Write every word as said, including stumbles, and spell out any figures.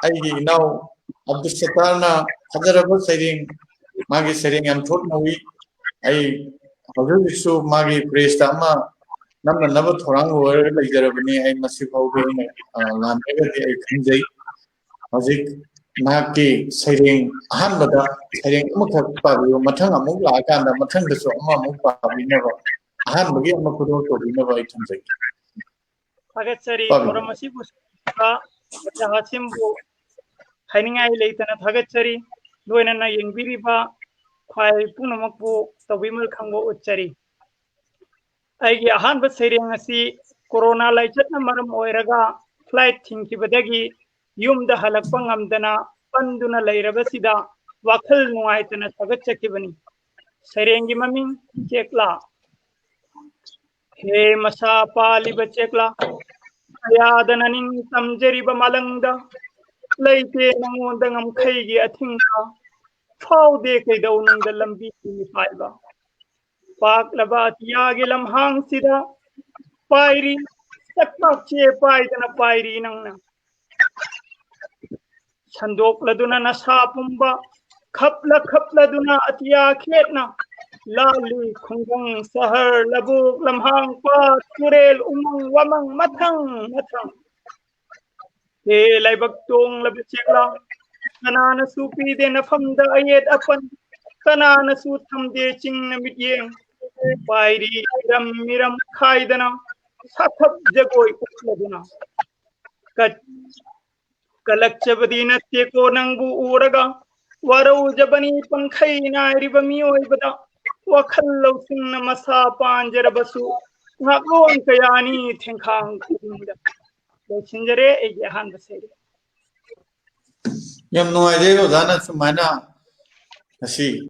ꯑꯩꯒꯤ ꯏꯅꯥꯎ ꯑꯕꯗꯨꯜ ꯁꯠꯇꯥꯔꯅ ꯐꯖꯔꯕ ꯁꯩꯔꯦꯡ, ꯃꯥꯒꯤ ꯁꯩꯔꯦꯡ ꯌꯥꯝ ꯊꯣꯠ ꯅꯧꯏ꯫ ꯑꯩ ꯍꯧꯖꯤꯛ ꯍꯧꯖꯤꯛꯁꯨ ꯃꯥꯒꯤ press-ꯇ ꯑꯃ ꯅꯝꯅꯅꯕ ꯊꯧꯔꯥꯡ ꯂꯣꯏꯔꯒ ꯂꯩꯖꯔꯕꯅꯤ꯫ ꯑꯩ ꯃꯁꯤ ꯐꯥꯎꯕ ꯑꯩꯅ, ꯑ, ꯂꯥꯟꯗ꯭ꯔꯒꯗꯤ ꯑꯩ ꯈꯟꯖꯩ꯫ ꯍꯧꯖꯤꯛ ꯅꯍꯥꯛꯀꯤ ꯁꯩꯔꯦꯡ ꯑꯍꯥꯟꯕꯗ ꯁꯩꯔꯦꯡ ꯑꯃꯈꯛ ꯄꯥꯕꯤꯌꯨ, ꯃꯊꯪ ꯑꯃꯨꯛ ꯂꯥꯛꯑꯀꯥꯟꯗ ꯃꯊꯪꯗꯁꯨ ꯑꯃꯃꯨꯛ ꯄꯥꯕꯤꯅꯕ, ꯑꯍꯥꯟꯕꯒꯤ ꯑꯃ ꯈꯨꯗꯣꯜ ꯇꯧꯕꯤꯅꯕ ꯑꯩ ꯊꯝꯖꯒꯦ꯫ ꯊꯥꯒꯠꯆꯔꯤ꯫ ꯄꯥꯕꯤꯌꯨ꯫ ꯊꯧꯔꯝ ꯑꯁꯤꯕꯨ ꯁꯤꯟꯕꯤꯕ ꯑꯣꯖꯥ ꯍꯥꯁꯤꯝꯕꯨ ꯍꯥꯏꯅꯤꯡꯉꯥꯏ ꯂꯩꯇꯅ ꯊꯥꯒꯠꯆꯔꯤ꯫ ꯂꯣꯏꯅꯅ ꯌꯦꯡꯕꯤꯔꯤꯕ ꯈ꯭ꯋꯥꯏ ꯄꯨꯝꯅꯃꯛꯄꯨ ꯇꯧꯕꯤꯃꯜ ꯈꯪꯕ ꯎꯠꯆꯔꯤ꯫ ꯑꯩꯒꯤ ꯑꯍꯥꯟꯕ ꯁꯩꯔꯦꯡ ꯑꯁꯤ ꯀꯣꯔꯣꯅꯥ ꯂꯥꯏꯆꯠꯅ ꯃꯔꯝ ꯑꯣꯏꯔꯒ flight ꯊꯤꯡꯈꯤꯕꯗꯒꯤ ꯌꯨꯝꯗ ꯍꯜꯂꯛꯄ ꯉꯝꯗꯅ ꯄꯟꯗꯨꯅ ꯂꯩꯔꯕꯁꯤꯗ ꯋꯥꯈꯜ ꯅꯨꯡꯉꯥꯏꯇꯅ ꯊꯥꯒꯠꯆꯈꯤꯕꯅꯤ꯫ ꯁꯩꯔꯦꯡꯒꯤ ꯃꯃꯤꯡ ꯆꯦꯛꯂꯥ꯫ ꯍꯦ ꯃꯁꯥ ꯄꯥꯜꯂꯤꯕ ꯆꯦꯛꯂꯥ, ꯀꯌꯥꯗ ꯅꯅꯤꯡ ꯇꯝꯖꯔꯤꯕ ꯃꯥꯂꯪꯗ, ꯂꯩꯇꯦ ꯅꯉꯣꯟꯗ ꯉꯝꯈꯩꯒꯤ ꯑꯊꯤꯡꯕ, ꯐꯥꯎꯗꯦ ꯀꯩꯗꯧꯅꯨꯡꯗ ꯂꯝꯕꯤ ꯃꯤꯄꯥꯏꯕ꯫ ꯄꯥꯛꯂꯕ ꯑꯇꯤꯌꯥꯒꯤ ꯂꯝꯍꯥꯡꯁꯤꯗ ꯄꯥꯏꯔꯤ, ꯆꯥꯛꯄꯥꯛ ꯆꯦ ꯄꯥꯏꯗꯅ ꯄꯥꯏꯔꯤ ꯅꯪꯅ꯫ ꯁꯟꯗꯣꯛꯂꯗꯨꯅ ꯅꯁꯥ ꯄꯨꯝꯕ, ꯈꯞꯂ ꯈꯞꯂꯗꯨꯅ ꯑꯇꯤꯌꯥ ꯈꯦꯠꯅ ꯂꯥꯜꯂꯤ ꯈꯨꯡꯒꯪ, ꯁꯍꯔ, ꯂꯧꯕꯨꯛ, ꯂꯝꯍꯥꯡ, ꯄꯥꯠ, ꯇꯨꯔꯦꯜ, ꯎꯃꯪ, ꯋꯥꯃꯪ, ꯃꯊꯪ ꯃꯊꯪ꯫ ꯍꯦ ꯂꯥꯏꯕꯛ ꯇꯣꯡꯂꯕ ꯆꯦꯛꯂꯥ, ꯀꯅꯥꯅꯁꯨ ꯄꯤꯗꯦ ꯅꯐꯝꯗ ꯑꯌꯦꯠ ꯑꯄꯟ, ꯀꯅꯥꯅꯁꯨ ꯊꯝꯗꯦ ꯆꯤꯡꯅ ꯃꯤꯠꯌꯦꯡ꯫ ꯄꯥꯏꯔꯤ ꯏꯔꯝ ꯃꯤꯔꯝ ꯈꯥꯏꯗꯅ, ꯁꯥꯊꯞ ꯖꯒꯣꯏ ꯎꯠꯂꯗꯨꯅ꯫ ꯀꯠ-, ꯀꯜꯂꯛꯆꯕꯗꯤ ꯅꯠꯇꯦꯀꯣ ꯅꯪꯕꯨ ꯎꯔꯒ, ꯋꯥꯔꯧꯖꯕꯅꯤ ꯄꯪꯈꯩ ꯅꯥꯏꯔꯤꯕ ꯃꯤꯑꯣꯏꯕꯗ꯫ ꯋꯥꯈꯜ ꯂꯧꯁꯤꯡꯅ ꯃꯁꯥ ꯄꯥꯟꯖꯔꯕꯁꯨ, ꯉꯥꯛꯂꯣꯟ ꯀꯌꯥꯅꯤ ꯊꯦꯡꯈꯥꯡ ꯈꯨꯗꯤꯡꯗ꯫ ꯂꯣꯏꯁꯤꯟꯖꯔꯦ ꯑꯩꯒꯤ ꯑꯍꯥꯟꯕ ꯁꯩꯔꯦꯡ꯫ ꯌꯥꯝ ꯅꯨꯡꯉꯥꯏꯖꯩ ꯑꯣꯖꯥꯅ ꯁꯨꯃꯥꯏꯅ ꯉꯁꯤ